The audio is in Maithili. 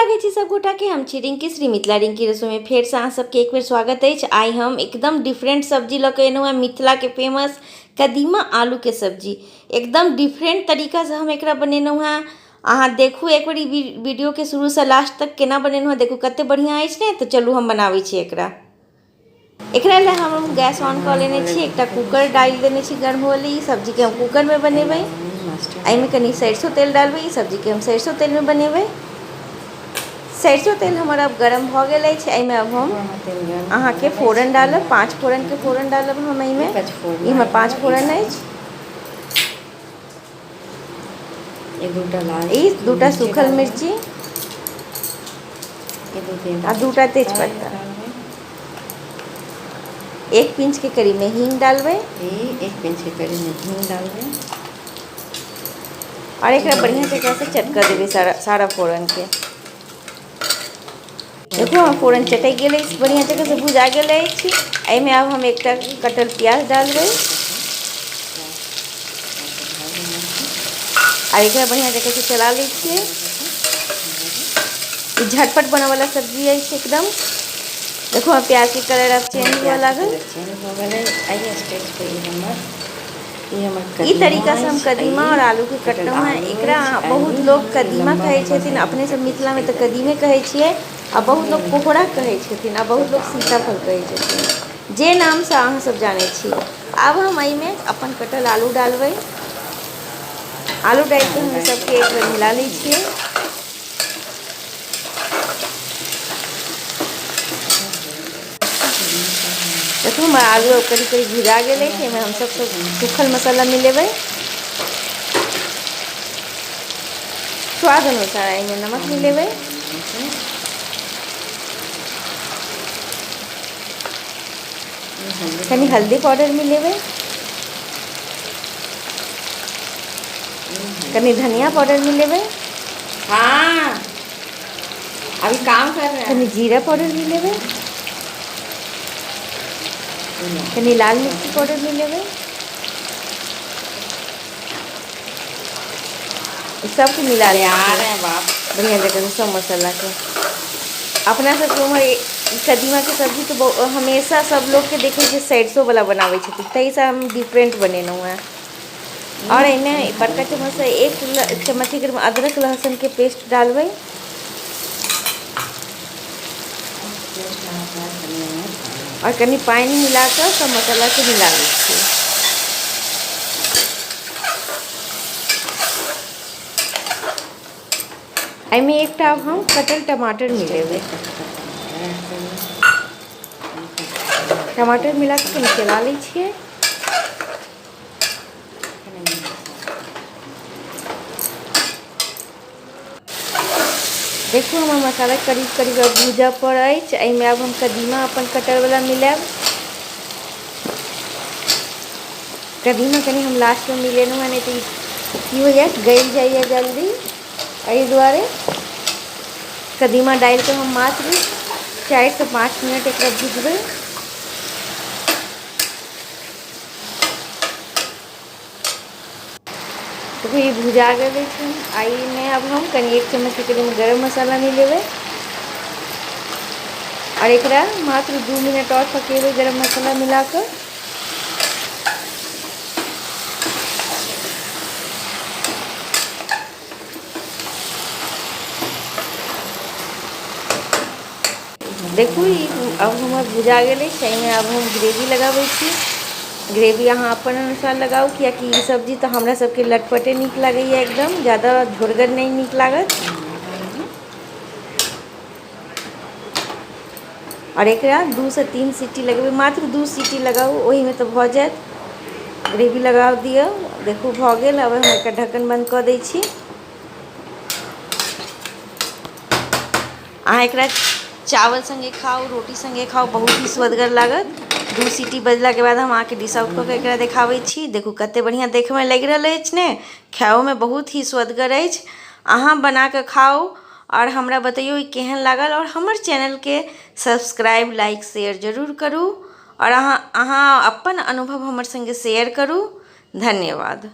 लागै छी सब गोटाके। हम छी रिंकी श्री, मिथिला रिंकी रसोईमे फेरसँ अहाँ सबके एक बेर स्वागत अछि। आइ हम एकदम डिफरेंट सब्जी लऽ कऽ एलहुँ हेँ, मिथिलाके फेमस कदीमा आलूके सब्जी। एकदम डिफरेंट तरीकासँ हम एकरा बनेलहुँ हेँ। अहाँ देखू एक बेर ई वीडियोके शुरूसँ लास्ट तक केना बनेलहुँ हेँ। देखू कतेक बढ़िआँ अछि ने। तऽ चलू हम बनाबै छी एकरा। एकरा लए हम गैस ऑन कऽ लेने छी, एकटा कूकर डालि देने छी गर्म होबऽ लए। ई सब्जीके हम कूकरमे बनेबै। एहिमे कनि सरिसो तेल डालबै। ई सब्जीके हम सरिसो तेलमे बनेबै। सरिसो तेल हमर आब गरम भऽ गेल अछि। एहिमे आब हम अहाँके फोरन डालब, 5 फोरनके फोरन डालब हम एहिमे। ई हमर 5 फोरन अछि। ई 2टा सूखल मिर्ची आ 2टा तेजपत्ता, 1 पिंच के करीब में हींग डालबै। 1 पिंच के करीब में हींग डालबै और एकरा बढ़िया से एकरा से चटका देबै सारा सारा फोरन के। देखू हम फोरन चटकि गेल अछि, बढ़िया जगह से भुजा गेल अछि। एहिमे आब हम एकटा कटल प्याज डालबै आ एकरा बढ़िया जगह से चला लै छियै। ई झटपट बनयवला सब्जी अछि एकदम। देखू हम प्याजके कलर आब चेंज हुअ लागल। चेंज भऽ गेलै। एहि स्टेज पे ई हमर ई तरीकासँ हम कदीमा आओर आलूके कटलहुँ हेँ। एकरा बहुत लोक कदीमा कहै छथिन, अपने सब मिथिलामे तऽ कदीमे कहै छियै, आ बहुत लोक कोहरा कहै छथिन, आ बहुत लोक सीताफल कहै छथिन। जे नामसँ अहाँ सब जानै छी। आब हम एहिमे अपन कटल आलू डालबै। आलू डालिके हम सबके एक बेर मिला लै छियै। देखू हमर आलू करीब करीब भुजा गेल अछि। एहिमे हम सब सूखल मसाला मिलेबै। स्वाद अनुसार एहिमे नमक मिलेबै। कनि हल्दी पाउडर मिलेबै, कनि धनिया पाउडर मिलेबै। हाँ, अभी काम कर रहे हैं। कनि जीरा पाउडर मिलेबै, कनि लाल मिर्ची पाउडर मिलेबै। सबके मिला अरे आ रहे हैं बाप। बढ़िया जगह से सब मसाला के। अपना सबके उम्हर कदीमाके सब्जी तऽ हमेशा सब लोकके देखै छियै सरिसो वाला बनाबै छथिन, ताहिसँ हम डिफरेंट बनेलहुँ हेँ। आओर एहिमे बड़का चम्मचसँ 1 चम्मच के करीब अदरक लहसुनके पेस्ट डालबै। आओर कनि पानि मिला कऽ सब मसालाके मिला लै छियै। एहिमे एकटा आब हम कटल टमाटर मिलेबै। टमाटर मिला कऽ कनि चला लै छियै। देखू हमर मसाला करीब करीब आब भूजऽ पर अछि। एहिमे आब हम कदीमा अपन कटलवला मिलायब। कदीमा कनि हम लास्टमे मिलेलहुँ हेँ, नहि तऽ की होइए गलि जाइए जल्दी, एहि दुआरे कदीमा डालिकऽ हम मात्र 4 से 5 मिनट एकरा भुजबै। देखू ई भुजा गेल अछि। आ एहिमे आब हम कनि 1 चम्मच के करीब गरम मसाला मिलेबै आओर एकरा मात्र 2 मिनट आओर पकेबै गरम मसाला मिला कऽ। देखू ई आब हमर भुजा गेल अछि। एहिमे आब हम ग्रेवी लगाबै छी। ग्रेवी अहाँ अपन अनुसार लगाउ, कियाकि ई सब्जी तऽ हमरा सबके लटपटे नीक लागैए, एकदम ज्यादा झोरगर नहि नीक लागत। आओर एकरा 2 से 3 सीटी लगेबै, मात्र 2 सीटी लगाउ, ओहिमे तऽ भऽ जायत। ग्रेवी लगा दियौ। देखू भऽ गेल। आब हम एकर ढक्कन बन्द कऽ दै छी। अहाँ एकरा चावल संगे खाउ, रोटी संगे खाउ, बहुत ही स्वदगर लागत। 2 सीटी बजलाके बाद हम अहाँके डिश आउट कऽ के एकरा देखाबै छी। देखू कते बढ़िआँ देखैमे लागि रहल अछि ने, खाइओमे बहुत ही स्वदगर अछि। अहाँ बना कऽ खाउ आओर हमरा बतैयौ ई केहन लागल। आओर हमर चैनलके सब्सक्राइब, लाइक, शेयर जरूर करू आओर अहाँ अपन अनुभव हमर संगे शेयर करू। धन्यवाद।